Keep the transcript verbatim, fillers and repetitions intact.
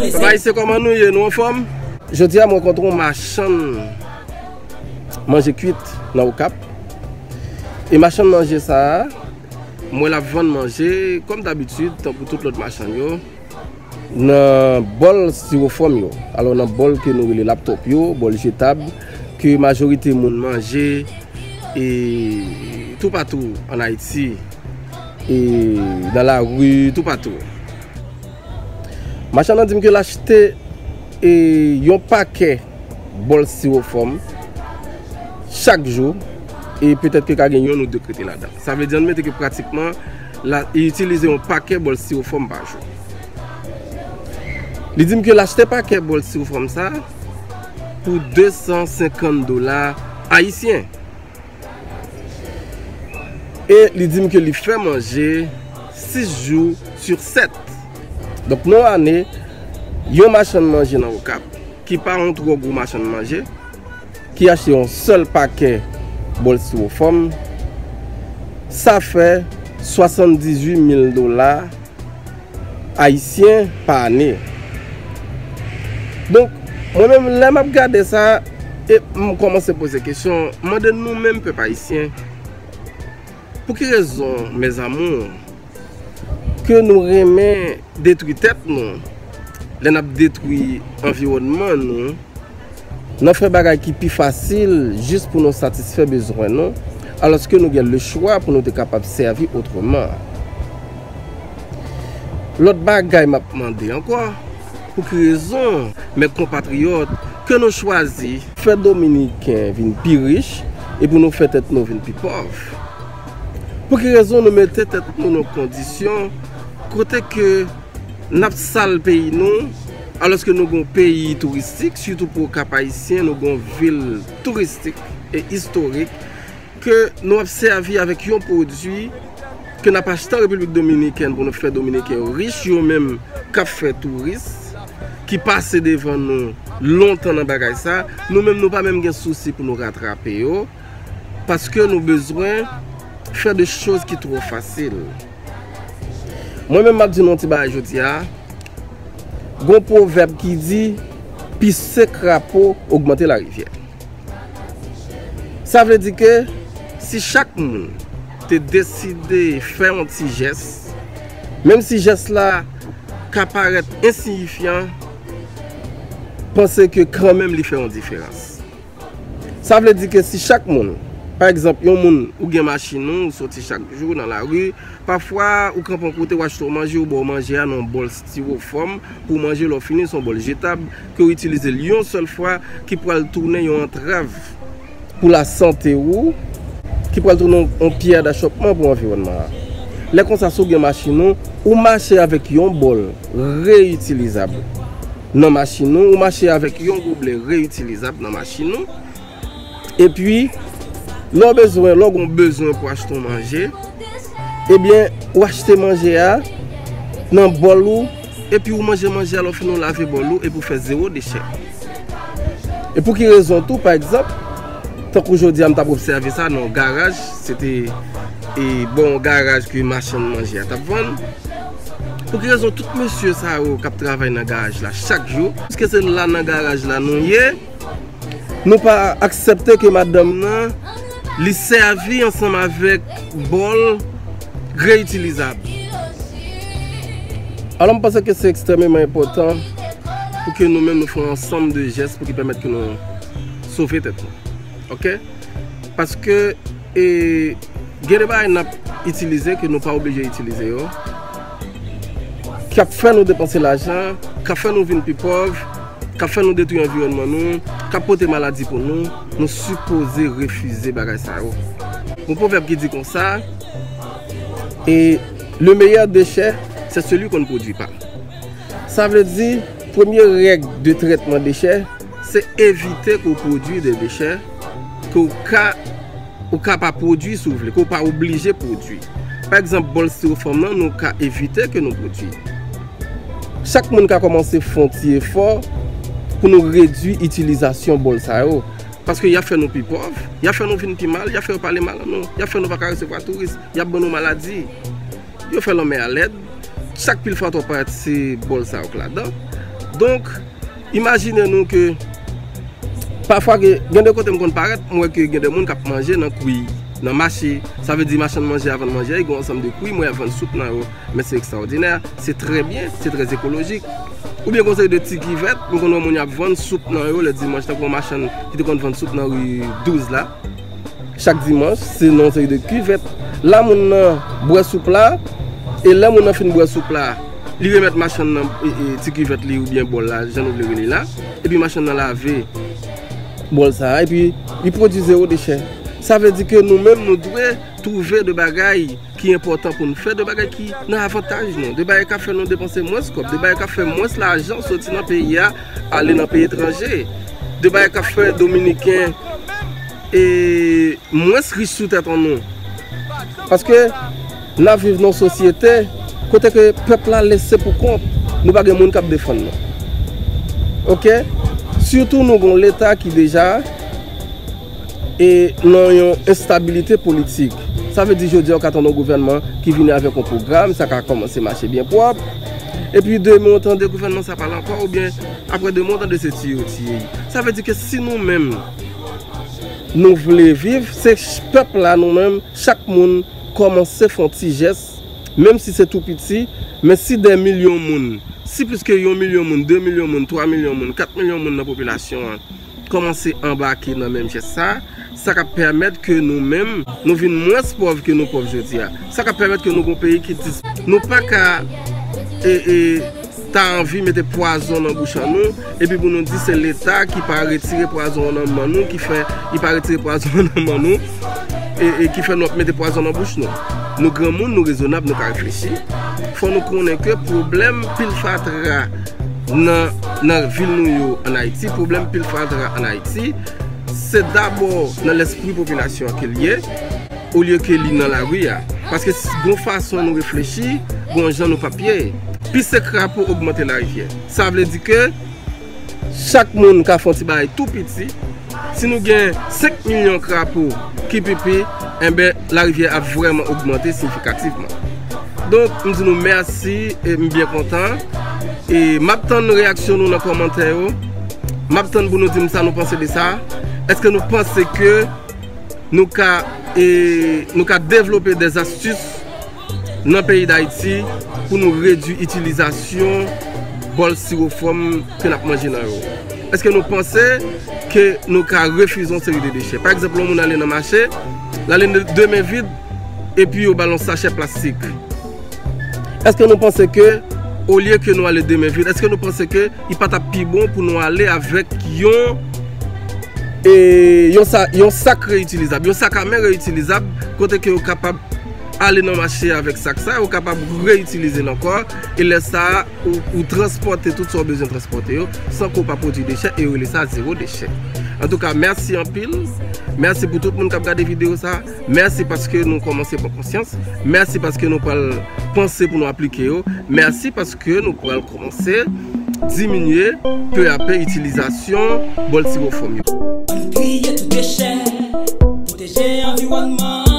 Papa Ayisyen, kòman nou ye? Nou anfòm? Jodi a, mwen rankontre yon machann manje kwit nan Okap. E machann manje sa a, mwen l ap vann manje, kòm dabitid, tankou tout lòt machann yo, nan bòl stiwofòm yo. Alò, nan bòl ke nou rele laptòp yo, bòl jetab, ke majorite moun manje, e, toupatou ann Ayiti, e, nan lari, toupatou. Machann nan di m ke l achte, e, yon pakè bòl stiwofòm chak jou, e petèt ke ka gen yonn ou de k rete ladan. Sa vle di, ann mete ke pratikman, la, li itilize yon pakè bòl stiwofòm pa jou. Li di m ke l achte pakè bòl stiwofòm sa pou de san senkant dola ayisyen. E li di m ke li fè manje sis jou sou sèt. Donk, nan yon ane, yon machann manje nan Okap, ki pa yon twò gwo machann manje, ki achte yon sèl pakè bòl stiwofòm, sa fè swasanndizuit mil dola ayisyen pa ane. Donk, mwen menm, lè m ap gade sa, e m kòmanse poze kesyon, m mande nou menm, pèp ayisyen, pou ki rezon, mes amours, ke nou renmen detwi tèt nou, lè n ap detwi anviwònman nou, nan fè bagay ki pi fasil jis pou nou satisfè bezwen nou, alòske nou gen lechwa pou nou te kapab sèvi otreman. Lòt bagay m ap mande ankò, pou ki rezon, mes compatriotes, ke nou chwazi fè Dominiken vin pi rich e pou nou fè tèt nou vin pi pòv? Pou ki rezon nou mete tèt nou nan kondisyon kote ke n ap sal peyi nou, alòske nou gen yon peyi touristik, sitou pou Okap Ayisyen, nou gen yon vil touristik e istorik, ke nou ap sèvi avèk yon pwodui ke n ap achte an Repiblik Dominikèn pou nou fè Dominiken yo rich, yo menm k ap fè touris, ki pase devan nou lontan nan bagay sa, nou menm nou pa menm gen sousi pou nou ratrape yo, paske nou bezwen fè de choz ki twò fasil. Mwen menm m ap di nou yon ti bagay jodi a, gon pwovèb ki di, pise krapo ogmante larivyè. Sa vle di ke si chak moun te deside fè yon ti jès, menm si jès la ka parèt ensiyifyan, panse ke kanmenm li fè yon diferans. Sa vle di ke si chak moun, pa egzanp, yon moun, ou gen machin ou, ou soti chak jou nan lari, pafwa ou kanpe yon kote, w achte w manje, yo ba w manje a nan yon bòl stiwofòm pou w manje, lè w fini, se yon bòl jetab ke w itilize l yon sèl fwa, ki pral tounen yon antrav pou lasante ou, ki pral tounen yon pyè dachòpman pou anviwònman an. Lè konsa, si w gen machin ou, ou mache avèk yon bòl reyitilizab nan machin ou, ou mache avèk yon goblè reyitilizab nan machin ou, epi, lè w bezwen, lè w gen bezwen pou achte yon manje, ebyen, ou achte manje a nan bòl ou, epi ou manje manje a, lè w fini, ou lave bòl ou, epi ou fè zewo dechè. E pou ki rezon tou, pa egzanp, tankou jodi a, m t ap obsève sa nan yon garaj, se te, e, bò yon garaj ke machann manje a t ap vann. Pou ki rezon tout mesye sa yo k ap travay nan garaj la chak jou, piske se la nan garaj la nou ye, nou pa aksepte ke madanm nan, li sèvi ansanm avèk bòl reyitilizab? Alò, m panse ke se ekstrèmeman enpòtan pou ke nou menm nou fè yon ansanm de jès pou ki pèmèt ke nou sove tèt nou. Oke? Paske, e, gen de bagay n ap itilize ke nou pa oblije itilize yo, k ap fè nou depanse lajan, k ap fè nou vin pi pòv, k ap fè nou detwi anviwònman nou, k ap pote maladi pou nou, nou sipoze refize bagay sa yo. Gon pwovèb ki di konsa, e, le meilleur déchet, c'est celui qu'on ne produit pas. Sa vle di, premye règ de trètman dechè, se evite ke w pwodui de dechè ke w ka, ou ka pa pwodui si w vle, ke w pa oblije pwodui. Pa egzanp, bòl stiwofòm nan, nou ka evite ke nou pwodui. Chak moun ka kòmanse fè yon ti efò pou nou redui itilizasyon bòl sa yo. Paske y ap fè nou pi pòv, y ap fè nou vin pi mal, y ap fè yo pale mal an nou, y ap fè nou pa ka resevwa touris, y ap ban nou maladi. Yo fè lanmè a lèd, chak pil fwa twòp parèt se bòl sa yo k ladan. Donk, imajine nou ke pafwa gen, gen de kote m konn parèt, m wè ke gen de moun k ap manje nan kwi, nan mache. Sa vle di machann manje, avan l manje, gen yon ansanm de kwi, m wè y ap vann soup nan yo. Men se ekstraòdinè, se trè byen, se trè ekolojik. Oubyen gen yon seri de ti kivèt, m konn wè moun y ap vann soup nan yo lè dimanch, tankou yon machann ki te konn vann soup nan ri douz la. Chak dimanch, se nan yon seri de kivèt. La, moun nan bwè soup la, e lè moun nan fin bwè soup la, li remèt machann nan e, e, ti kivèt li oubyen bòl la, jan nou vle rele la, epi machann nan lave bòl sa a, epi li pwodui zewo dechè. Sa vle di ke nou menm, nou dwe twouve de bagay ki enpòtan pou n fè, de bagay ki nan avantaj nou, de bagay k ap fè nou depanse mwens kòb, de bagay k ap fè mwens lajan soti nan peyi a, ale nan peyi etranje, de bagay k ap fè Dominiken e mwens rich sou tèt an nou. Paske n ap viv nan yon sosyete kote ke pèp la lese pou kont, nou pa gen moun k ap defann nou. Oke? Sitou nou gen yon Leta ki deja e nan yon enstabilite politik. Sa vle di jodi a ou ka tande yon gouvènman ki vini avèk yon pwogram, sa ka kòmanse mache byen pwòp. Epi demen ou tande gouvènman sa pa la ankò, oubyen apre demen ou tande se tiye yo tiye. Sa vle di ke si nou menm nou vle viv, se ch- pèp la nou menm, chak moun kòmanse fè yon ti jès, menm si se tou piti, men si dè milyon moun, si plis ke yon milyon moun, de milyon moun, twa milyon moun, kat milyon moun nan popilasyon an kòmanse anbake nan menm jès sa, sa k ap pèmèt ke nou menm, nou vin mwens pòv ke nou pòv jodi a. Sa k ap pèmèt ke nou gon peyi ki dis-, nou pa ka e, e, ta anvi mete pwazon nan bouch an nou, epi pou nou di se Leta ki pa retire pwazon an nan men nou, ki fè, li pa retire pwazon an nan men nou, e, e ki fè nou ap mete pwazon nan bouch nou. Nou granmoun, nou rezonab, nou ka reflechi. Fò nou konnen ke pwoblèm pil fatra nan, nan vil nou yo ann Ayiti, pwoblèm pil fatra ann Ayiti, se dabò nan lèspri popilasyon an ke l ye, olye ke li nan lari a. Paske s- gon fason nou reflechi, gon jan nou p ap ye. Plis se krapo ogmante larivyè. Sa vle di ke chak moun ka fè yon ti bagay tou piti. Si nou gen senk milyon krapo ki pipi, enben, larivyè ap vrèman ogmante siyifikativman. Donk, m di nou mèsi e m byen kontan. E m ap tann reyaksyon nou nan kòmantè yo. M ap tann pou nou di m sa nou panse de sa. Èske nou panse ke nou ka, e, nou ka devlope dè zastis nan peyi Dayiti pou nou redui itilizasyon bòl siwofòm ke n ap manje nan yo? Èske nou panse ke nou ka refize yon seri de dechè? Pa egzanp, yon moun ale nan mache, l ale de, de men vid, epi yo ba l yon sachè plastik. Èske nou panse ke, olye ke nou ale de men vid, èske nou panse ke li pa t ap pi bon pou nou ale avèk yon, e, yon sa, yon sak reyitilizab, yon sak a men reyitilizab, kote ke ou kapab ale nan mache avèk sak sa, ou kapab reyitilize l ankò, e lè sa a, ou, ou transpòte tout sa w bezwen transpòte yo, san ke w pa pwodui dechè, e yo rele sa zewo dechè. Antouka, mèsi anpil. Mèsi pou tout moun k ap gade videyo sa. Mèsi paske nou kòmanse pran konsyans. Mèsi paske nou pral panse pou nou aplike yo. Mèsi paske nou pral kòmanse diminye pe a pe itilizasyon bòl siwofòm yo. Ann triye tout dechè, pwoteje anviwònman.